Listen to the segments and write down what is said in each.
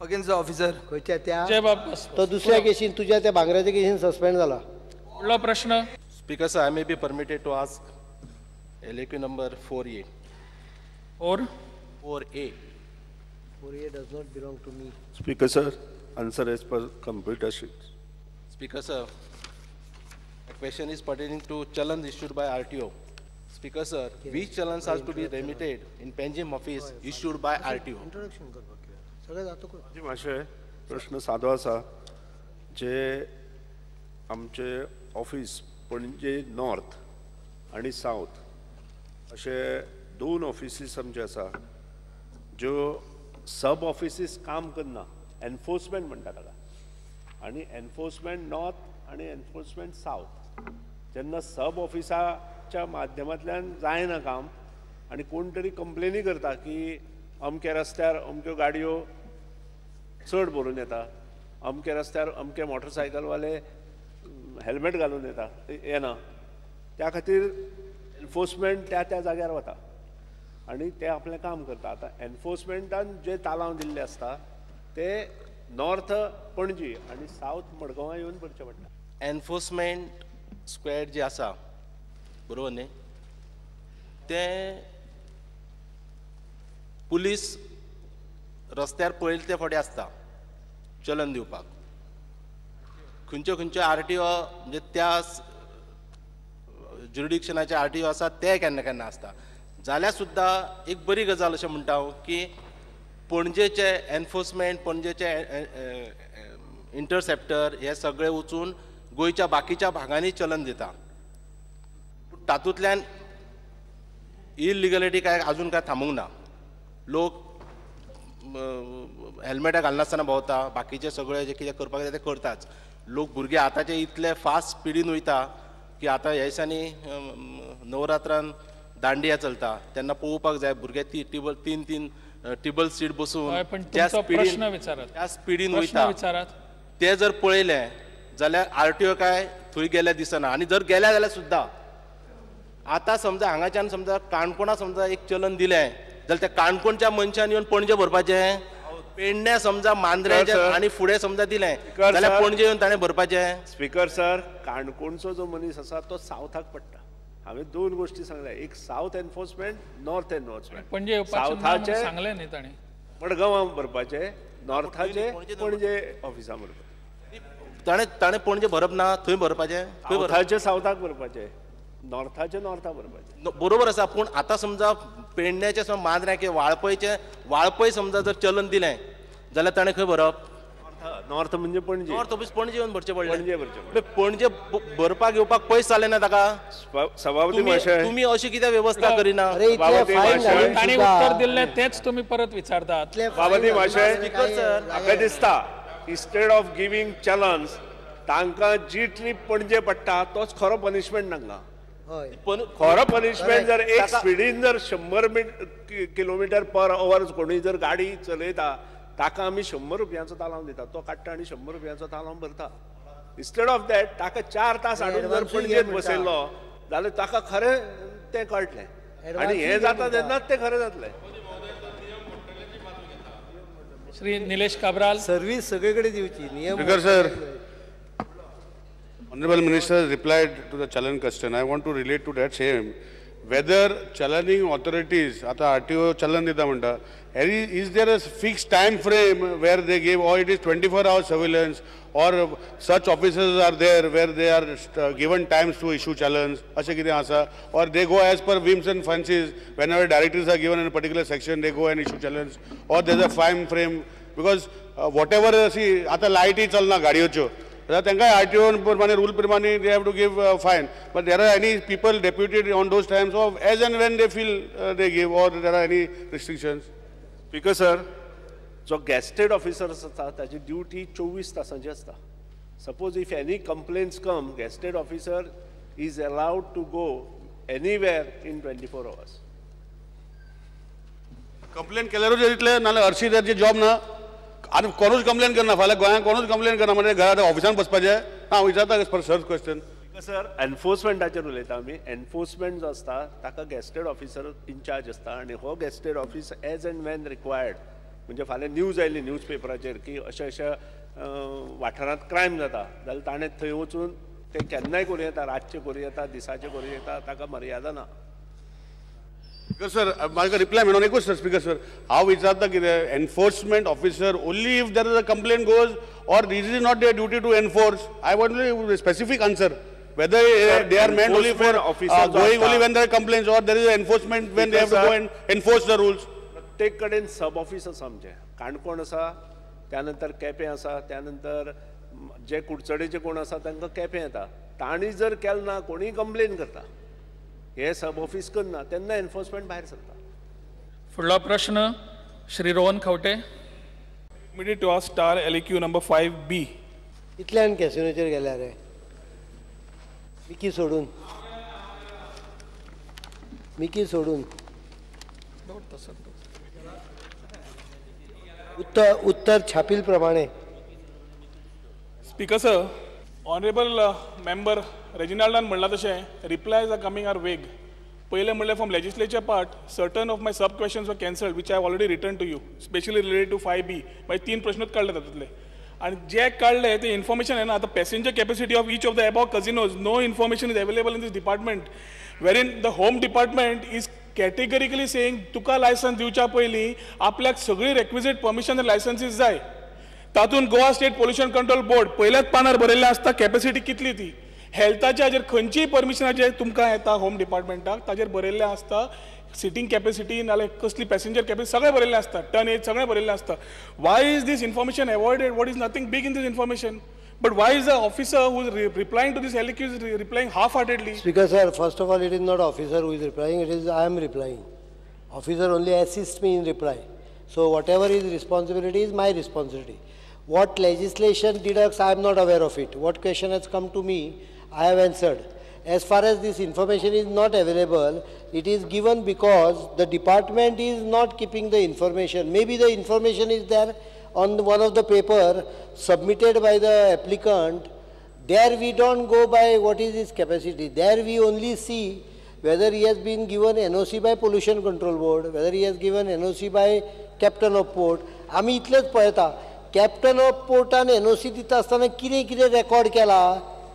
against the officer. खंयच्या त्या जय बाब बस. तो दुसऱ्या केसीन, तुज्या त्या भांगराच्या केसीन सस्पेंड जाला. फुडलो प्रश्न. Speaker sir, I may be permitted to ask LAQ number 4A. 4? 4A. 4A does not belong to me. Speaker sir, answer as per computer sheet. Speaker sir, the question is pertaining to challans issued by RTO. Speaker sir, which challans are to be remitted in Panjim office issued by RTO? Introduction करपाक सगळें जातकूच. मातशें प्रश्न सादो आसा. जे आमचे office Panaji north आनी south अशे दोन ऑफिसीस आमचे आसा, ज्यो सब ऑफिसीस काम करना, एनफोर्समेंट म्हणटा ताका, आनी एनफोर्समेंट नॉर्थ आनी एनफोर्समेंट सावथ. जेन्ना सब ऑफिसाच्या माध्यमांतल्यान जायना काम आनी कोण तरी कंप्लेनी करता की अमक्या रस्त्यार अमक्यो गाडयो चड भरून येता, अमक्या रस्त्यार अमके मोटरसायकलवाले हेल्मेट घालून येता येना, त्या खातीर एनफोर्समेंट त्या त्या जाग्यार वता आनी ते आपलें काम करता. आतां एनफोर्समेंटान जे तालांव दिल्ले आसता ते नॉर्थ पणजी आनी सावथ मडगांवां येवन भरचे पडटा. एनफोर्समेंट स्क्वॅड जे आसा बरोबर न्ही, तें पुलीस रस्त्यार पळयले ते फावटी आसता चलन दिवपाक. खंयच्यो खंयच्यो आरटीओ म्हणजे त्या ज्युरिडिक्शनाचे आरटीओ आसा ते केन्ना केन्ना आसता. जाल्यार सुद्दां एक बरी गजाल अशें म्हणटा हांव की पणजेचे एनफोर्समेंट, पणजेचे इंटरसेप्टर हे सगळे वचून गोंयच्या बाकीच्या भागांनी चलन दिता. तातूंतल्यान इलिगलिटी काय अजून काय थांबूंक ना. लोक हेल्मेटां घालनासतना भोंवता, बाकीचे सगळे जे कितें करपाक जाय ते करताच. लोक भुरगे आतांचे इतले फास्ट स्पिडीन वयता की आतां ह्या दिसांनी नवरात्रान दांडिया चलता तेन्ना पळोवपाक जाय भुरगे ती टिबल तीन तीन टिबल सीट बसून त्या स्पिडीन त्या स्पिडीन वयता. ते जर पळयलें जाल्यार आरटीओ काय थंय गेल्या दिसना. आनी जर गेल्या जाल्यार सुद्दां आतां समजा हांगाच्यान समजा काणकोणा समजा एक चलन दिलें जाल्यार त्या काणकोणच्या मनशान येवन पणजे भरपाचें, पेडण्या समजा मांद्र्याचे आनी फुडें समजा दिलें जाल्यार पणजे येवन ताणें भरपाचें. स्पीकर सर, काणकोणचो जो मनीस आसा तो सावथाक पडटा. हांवें दोन गोश्टी सांगल्या, एक सावथ एनफोर्समेंट, नॉर्थ एनफोर्समेंट. पणजे सावथाचे सांगलें न्ही ताणें, मडगांवां भरपाचें, नॉर्थाचे पणजे ऑफिसां भरपाचें. ताणें ताणें पणजे भरप ना, थंय भरपाचें. सावथाचे सावथाक भरपाचें, नॉर्थाचे नॉर्थाक भरपाचें. बरोबर आसा. पूण आतां समजा पेडण्याचे समजा मांद्र्या किंवा वाळपयचे, वाळपय समजा जर चलन दिलें जाल्यार ताणें खंय भरप? नॉर्थ म्हणजे पणजे, नॉर्थ ऑफिस पणजे येवन भरचें पडलें. पणजे भरचें. पणजे भरपाक येवपाक पयस जालें ना ताका. सभापती महाशय, तुमी अशी कित्याक वेवस्था करिना? ताणें उत्तर दिल्लें तेंच तुमी परत विचारतात. सभापती महाशय, म्हाका दिसता इन्स्टेड ऑफ गिवींग चलन्स तांकां जी ट्रीप पणजे पडटा तोच खरो पनिशमेंट तांकां. खरो पनिशमेंट जर एक स्पिडीन जर 100 किलोमिटर पर our कोणूय जर गाडी चलयता ताका आमी 100 रुपयांचो तालांव दिता, तो काडटा आनी 100 रुपयांचो तालांव भरता. इन्स्टेड ऑफ that ताका 4 तास हाडून जर पणजेंत बसयलो जाल्यार ताका खरें तें कळटलें आनी हें जाता तेन्नाच तें खरें जातलें. श्री निलेश काब्राल. सर्वीस सगळीकडे दिवची. नियम. Speaker sir, Honorable Minister replied to the challan question. I want to relate to that same. Whether challaning authorities, आता RTO challan dita म्हणता, is there a fixed time frame where they give, or it is 24-hour surveillance, or such officers are there where they are given times to issue challans, अशें कितें आसा, or they go as per whims and fancies, whenever directives are given in a particular section, they go and issue challans, or there is a time frame, because whatever, see, आता लायटी चलना गाडयोच्यो, तांकां RTO प्रमाणे rule प्रमाणे they have to give fine, but there are any people deputed on those times of as and when they feel they give, or there are any restrictions? Speaker sir, जो गॅस्टेड officer आसता ताची duty 24 तासांची आसता. Suppose if any complaints come, gazetted officer is allowed to go anywhere in 24 hours. Complain केल्यारूच येतले, नाल्यार हरशी ताची job ना. आनी कोणूच कंप्लेन करना, फाल्यां गोंयांत कोणूच कंप्लेन करना म्हणजे घरांत ऑफिसान बसपाचें. हांव विचारता सर क्वेश्चन. सर, एनफोर्समेंटाचेर उलयता आमी. एनफोर्समेंट जो आसता ताका गॅस्टेड ऑफिसर इनचार्ज आसता आनी हो gazetted office as and when required म्हणजे फाल्यां न्यूज आयली न्यूज पेपराचेर की अशा अशा वाठारांत क्रायम जाता जाल्यार ताणें थंय वचून ते केन्नाय करूं येता, रातचें करूं येता, दिसाचें करूं येता, ताका मर्यादा ना. स्पीकर सर, म्हाका रिप्लाय म्हणून एकूच सर. स्पीकर सर, हांव विचारता कितें, enforcement officer only if there is a complaint goes or this is not their duty to enforce? I want specific answer. Whether they are meant only for going only when there are complaints or there is enforcement when they have to go and enforce the rules. प्रत्येक कडेन सब office आसा आमचें, काणकोण आसा, त्यानंतर केपें आसा, त्यानंतर जे कुडचडेचे कोण आसा तांकां केपें येता. तांणी जर केलें ना, कोणीय कंप्लेन करता, हे सब ऑफिस करना, तेन्ना एनफोर्समेंट भायर सरता. फुडलो प्रश्न Shri Rohan Khaunte. Immediate to ask star LAQ number 5B. इतल्यान कॅसिनोचेर गेल्या रे मिकी सोडून, मिकी सोडून. उत्तर उत्तर छापील प्रमाणे. स्पीकर सर, ऑनरेबल मेंबर रेजिनाल्डान म्हणलां तशें replies are coming are vague. पयलें म्हणल्यार from legislature part certain of my sub questions were cancelled which I have already written to you, specially related to 5B. मागीर 3 प्रश्नूच काडले तातूंतले आनी जे काडले ते इन्फॉर्मेशन येना. आतां passenger capacity of each of the above casinos, no information is available in this department, wherein the home department is categorically saying तुका licence दिवच्या पयलीं आपल्याक सगळी रेक्विजीट परमिशन आनी लायसन्सीस जाय. तातूंत Goa state pollution control board पयल्याच पानार बरयल्लें आसता कॅपेसिटी कितली ती. हेल्थाच्या हाजेर खंयचीय परमिशनाचेर तुमकां येता होम डिपार्टमेंटाक ताजेर बरयल्लें आसता सिटींग कॅपेसिटी नाल्यार कसली पॅसेंजर कॅपेसिटी सगळें बरयल्लें आसता, टन एज सगळें बरयल्लें आसता. Why is this information avoided? What is nothing big in this information? But why is the officer who is replying to this LAQ is replying half heartedly? Speaker sir, first of all, it is not officer who is replying, it is I am replying. Officer only assist me in reply. So whatever is responsibility is my responsibility. What legislation deducts, I am not aware of it. What question has come to me, I have answered. As far as this information is not available, it is given because the department is not keeping the information. Maybe the information is there on one of the paper submitted by the applicant. There we don't go by what is his capacity. There we only see whether he has been given NOC by Pollution Control Board, whether he has given NOC by Captain of Port. आमी इतलेंच पळयता, captain of पोर्टान NOC दिता आसतना कितें कितें record केला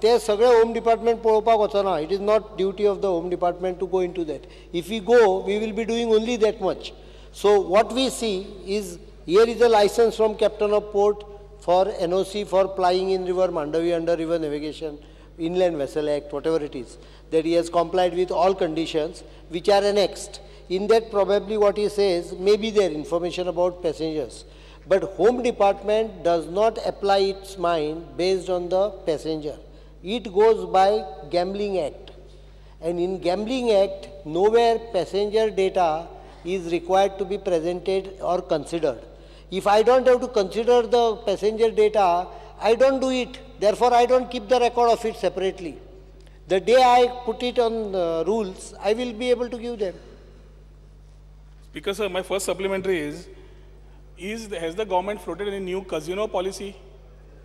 ते सगळें होम डिपार्टमेंट पळोवपाक वचना. It is not duty of the home department to go into that. If we go, we will be doing only that much. So what we see is here is a license from Captain of Port for NOC for plying in river Mandovi under River Navigation, Inland Vessel Act, whatever it is, that he has complied with all conditions which are annexed. In that probably what he says may be there information about passengers. But Home Department does not apply its mind based on the passenger. It goes by Gambling Act. And in Gambling Act, nowhere passenger data is required to be presented or considered. If I don't have to consider the passenger data, I don't do it. Therefore, I don't keep the record of it separately. The day I put it on the rules, I will be able to give them. Speaker sir, my first supplementary is has the government floated any new casino policy?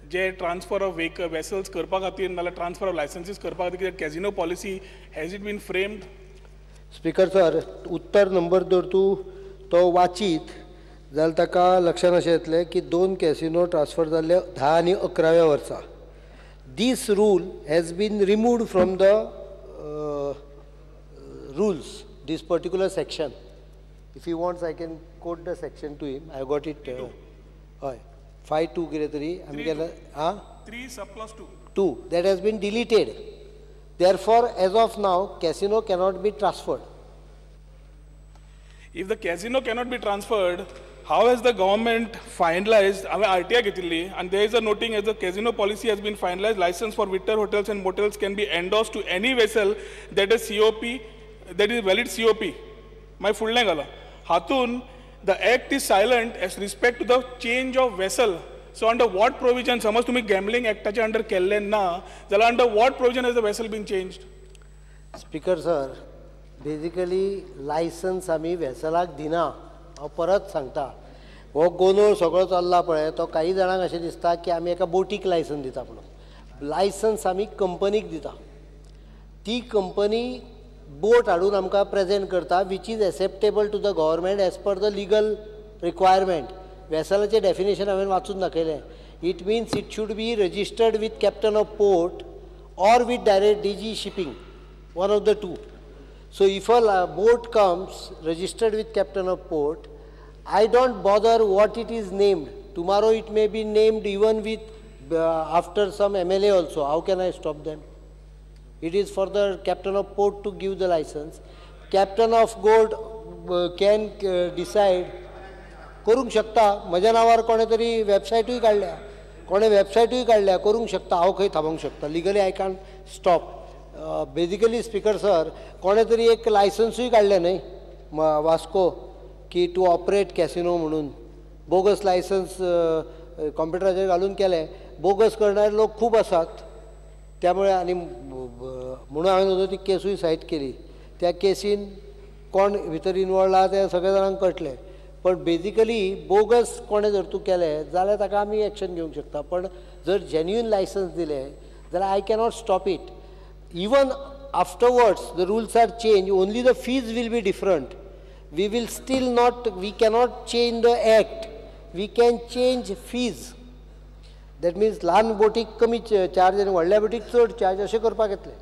J transfer of vessels करपा खातीर नाल्यार transfer of लायसन्सीस करपा खातीर casino policy has it been framed? Speaker sir, उत्तर number जर तूं तो वाचीत जाल्यार ताका लक्षांत अशें येतलें की 2 कॅसिनो ट्रान्सफर जाल्ले 10 आनी 11व्या वर्सा. This rule has been removed from the rules, this particular section. If he wants, I can quote the section to him. I got it. हय, 5(2) कितें तरी आमी केला. आं, 3 sub clause 2. 2 that has been deleted. Therefore, as of now, casino cannot be transferred. If the casino cannot be transferred, how has the government finalized? हांवें RTI घेतिल्ली and there is a noting as the casino policy has been finalized, license for Victor hotels and motels can be endorsed to any vessel that is COP, that is valid COP. मागीर फुडलें घालां हातून the act is silent as respect to the change of vessel. So under what provision, समज तुमी gambling एक्टाच्या under केल्लें ना जाल्यार under what provision has the vessel been changed? Speaker sir, basically license आमी वेसलाक दिना. हांव परत सांगता, हो गोंदळ सगळो चल्ला पळय तो काही जाणांक अशें दिसता की आमी एका बोटीक लायसन्स दिता म्हणून. लायसन्स आमी कंपनीक दिता, ती कंपनी बोट हाडून आमकां प्रेजेंट करता which is acceptable to the government as per the legal requirement. वेसलाचें डेफिनेशन हांवें वाचून दाखयलें. It means it should be registered with captain of port or with direct DG shipping, one of the two. So if a boat comes registered with captain of port, I don't bother what it is named. Tomorrow it may be named even with after some MLA also. How can I stop them? It is for the captain of port to give the license. Captain of port can decide. करूंक शकता. म्हज्या नांवार कोणें तरी वेबसायटूय काडल्या, कोणें वेबसायटूय काडल्या, करूंक शकता. हांव खंय थांबोवंक शकता? Legally I can't stop. Basically speaker sir, कोणें तरी एक लायसन्सूय काडलें न्हय वास्को की टू ऑपरेट कॅसिनो म्हणून. बोगस लायसन्स कॉम्प्युटराचेर घालून केलें. बोगस करणारे लोक खूब आसात. त्यामुळे आनी म्हणून हांवें ती केसूय सायट केली. त्या केसीन कोण भितर इनवॉल्ड आहा तें सगळ्या जाणांक कळटलें. पण बेजिकली बोगस कोणें जर तूं केलें जाल्यार ताका आमी एक्शन घेवंक शकता. पण जर जेन्युइन लायसन्स दिलें जाल्यार I cannot stop it. Even afterwards the rules are change, only the fees will be different. We will still not, we cannot change the act, we can change fees. That means ल्हान बोटीक कमी charge आनी व्हडल्या बोटीक चड charge अशें करपाक येतलें.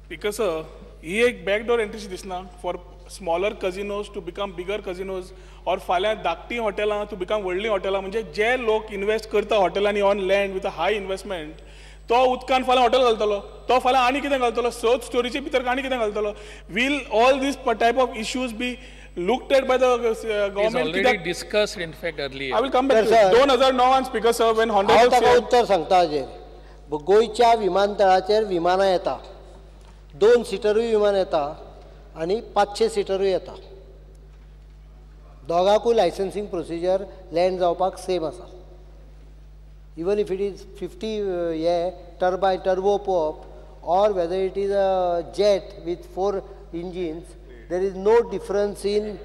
Speaker sir, ही एक backdoor एंट्रीशी दिसना for smaller casinos to become bigger casinos or फाल्यां धाकटी हॉटेलां टू बिकम व्हडलीं हॉटेलां. म्हणजे जे लोक इन्वेस्ट करता हॉटेलांनी on land with a high investment, तो उदकान फाल्यां हॉटेल घालतलो, तो फाल्यां आनी कितें घालतलो, सच स्टोरीचे भितर आनी कितें घालतलो. Will all these type of issues be looked at by the government? It is already discussed in fact earlier. I will come back to 2009 speaker sir, when honorable हांव ताका उत्तर सांगता हाजेर. गोंयच्या विमानतळाचेर विमानां येता, 2 सिटरूय विमान येता आनी 500 सिटरूय येता. दोगांकूय लायसन्सिंग प्रोसिजर लँड जावपाक सेम आसा. Even if it is 50 हे turbine turboprop or whether it is a jet with 4 engines, there is no difference in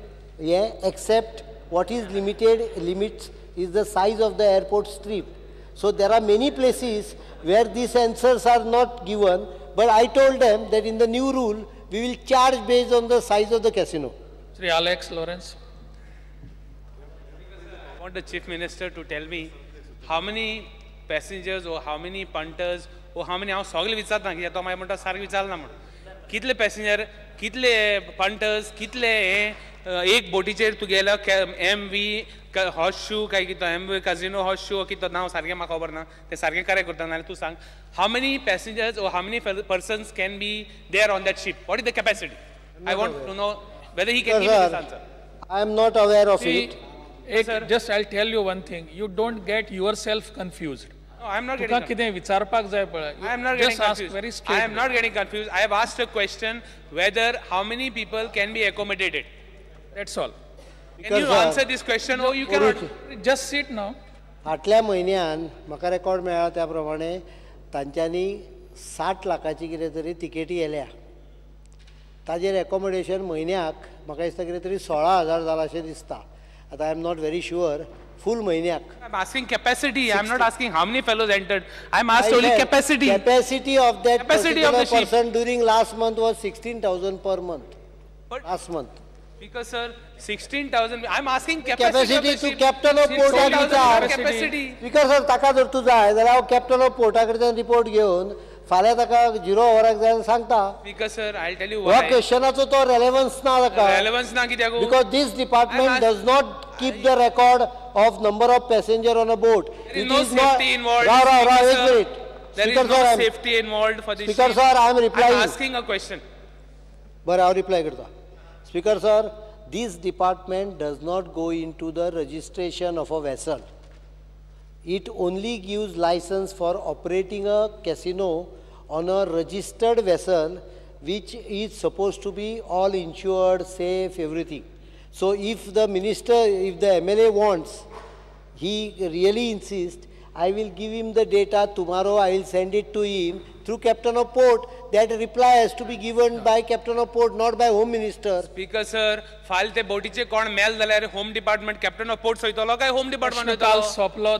except what is limited limits is the size of the airport strip. So there are many places where these answers are not given, but I told them that in the new rule we will charge based on the size of the casino. Sri Alex Lawrence. I want the Chief Minister to tell me how many passengers or how many punters or how many, हांव सगळे विचारता कित्याक तो मागीर म्हणटा सारकें विचारना म्हणून, कितले पॅसेंजर, कितले पंटर्स, कितले हे एक बोटीचेर तूं गेलो एम व्ही हॉर्स शू काय कितें M V casino horse shoe कितें नांव सारकें म्हाका खबर ना, तें सारकें करेक्ट करता नाल्यार तूं सांग how many passengers or how many persons can be there on that ship, what is the capacity? I want to know whether he can give me this answer. I am not aware of it. Just I tell you one thing, you don't get yourself confused. No, I am not getting कितें विचारपाक जाय पळय. I am not getting confused. I am not getting confused. I have asked a question whether how many people can be accommodated. That's all. Can you answer this question or you cannot? Just sit now. फाटल्या म्हयन्यान म्हाका record मेळ्ळा त्या प्रमाणे तांच्यांनी 60 लाखाची कितें तरी तिकेटी येल्या. ताजेर एकोमोडेशन म्हयन्याक म्हाका दिसता कितें तरी 16,000 जालां अशें दिसता. आतां I am not very sure. Full म्हयन्याक. I am asking capacity. I am not asking how many fellows entered. I am asked only capacity. Capacity of that particular person during last month was 16,000 per month. Last month. Because sir, 16,000. I am asking capacity. तूं captain of पोर्टाक विचार. Because sir, ताका जर तूं जाय जाल्यार हांव captain of पोर्टा कडच्यान report घेवन फाल्यां ताका 0 वराक जाय सांगता. Because sir, I tell you ह्या क्वेश्चनाचो तो रेलेवन्स ना ताका. रेलेवन्स ना कित्याक? Because this department does not keep the record of number of passenger on a boat. There is no safety involved. Rao Rao Rao, एक minute. There is no safety involved for this. Speaker sir, I am replying. I am asking a question. बरें, हांव reply करता. Speaker sir, this department does not go into the registration of a vessel. It only gives license for operating a casino on a registered vessel which is supposed to be all insured, safe, everything. So if the minister, if the MLA wants, he really insists, I will give him the data tomorrow, I will send it to him through Captain of Port. That reply has to be given by Captain of Port, not by Home Minister. Speaker sir, फाल ते बोटीचे कोण mail जाल्यार home department Captain of Port सोयतलो काय home department काल सोंपलो.